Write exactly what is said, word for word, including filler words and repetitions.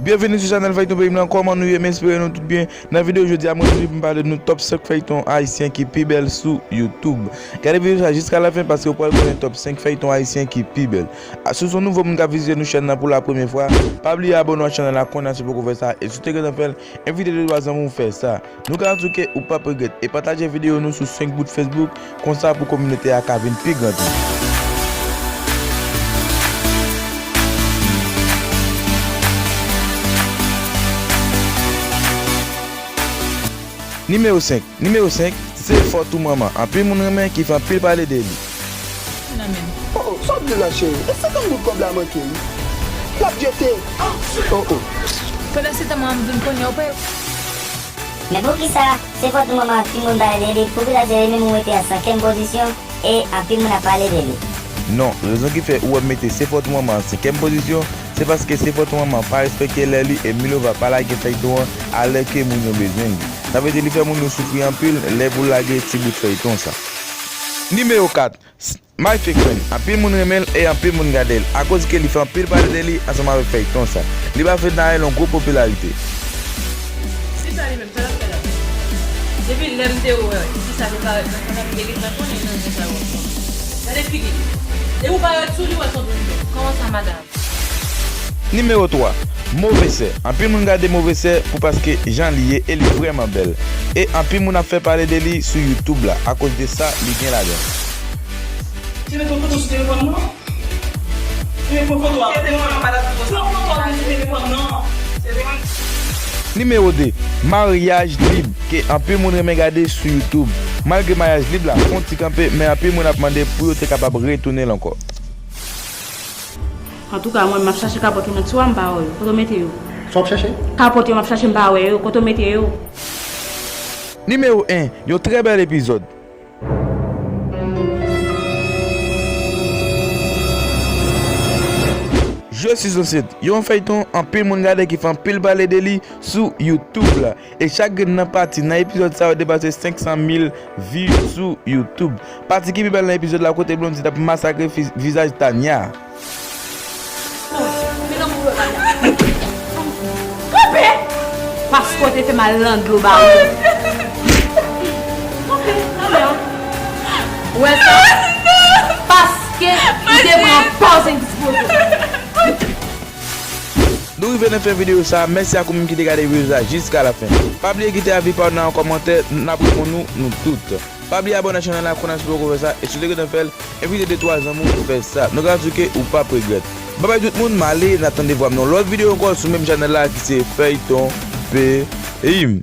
Byenveni sou chanèl Fèyton Peyi m lan, kòman nou ye? M espere nou tout byen. Nan videyo jodi a, mwen vini pou m pale nou top senk fèyton ayisyen ki pi bèl sou YouTube. Gade videyo sa jiska lafen paske w pral konnen top senk fèyton ayisyen ki pi bèl. A, si w se yon nouvo moun k ap vizite nou chèn nan pou la premyè fwa, pa bliye abòne ak chanèl la kounye a si w poko fè sa, e si w te gentan fè l, envite de twa zanmi w fè sa. Nou garanti w ke ou p ap regrèt. E pataje videyo nou sou senk bout Facebook, konsa pou kominote a ka vin pi gran toujou. Nimewo senk. Nimewo senk, se fòt ou manman. Anpil moun renmen ki fè anpil pale de li. Nan men. Oh, oh, sa w ap di la, cheri? E senkant goud kòb la manke, wi. L ap jete. Oh, oh. Pandan se tan, manman m vin konnen, ou pè. Men poukisa se fòt ou manman anpil moun pale de li? Poukisa se li menm ou mete an senkyèm pozisyon e anpil moun ap pale de li? Non, rezon ki fè ou wè m mete se fòt ou manman an senkyèm pozisyon, se paske se fòt ou manman pa respekte lè li e Milova pa lage fèyton an alè ke moun yo bezwen li. Sa vle di li fè moun yo soufri anpil lè pou l lage ti bout fèyton sa. Nimewo kat. S-, My Fake Friend, anpil moun renmen l e anpil moun gade l, akoz ke li fè anpil pale de li ansanm avèk fèyton sa. Li pa fè Naël yon gwo popilarite. Se sa li menm, sa l ap fè la. Depi lè m te wè, fi sa te parèt nan kanal, m te gentan konnen nan jan sa yo ap fè. Gade figi li. Depi w parèt sou li, w wè se yon domino. Kòman sa, madanm? Nimewo twa, Move Sè. Anpil moun gade Move Sè pou paske jan li ye e li vrèman bèl. E anpil moun ap fè pale de li sou YouTube la akoz de sa li gen ladan. Ti met yon foto sou telefòn nan. Ti met yon foto a. Pran foto a sou telefòn nan. Nimewo de, Maryaj Lib, ke anpil moun renmen gade sou YouTube. Malgre maryaj lib la fè yon ti kanpe, men anpil moun ap mande pou yo te kapab retounen l ankò. Antouka, mwen, m ap chache kapòt yo nan tiwa, m pa wè yo. Kote w mete yo? Sa w ap chache? Kapòt yo, m ap chache, m pa wè yo. Kote w mete yo? Nimewo en, yon trè bèl epizòd. Je suis enceinte, yon fèyton anpil moun gade ki fè anpil pale de li sou YouTube la. E chak grenn nan pati nan epizòd sa yo depase senk san mil vi sou YouTube. Pati ki pi bèl nan epizòd la kote Blondy t ap masakre fi-, vizaj Tania. Kanpe! Paske w te fè m al nan dlo ba ou. Kanpe, kanpe, an. Ou wè sa? Paske m te pran pòz endispoze. Nou rive nan fen videyo sa a, mèsi ak ou menm ki te gade videyo sa a jiska lafen. Pa bliye kite avi pa w nan yon kòmantè, n ap reponn ou nou tout. Pa bliye abòne ak chanèl la, kounye a si w poko fè sa, e si w te gentan fè l, envite de twa zanmi w pou fè sa. Nou garanti w ke ou p ap regrèt. Babay tout moun, m ale, n ap tann de vwa m nan yon lòt videyo ankò sou menm chanèl la ki se Fèyton Peyi m.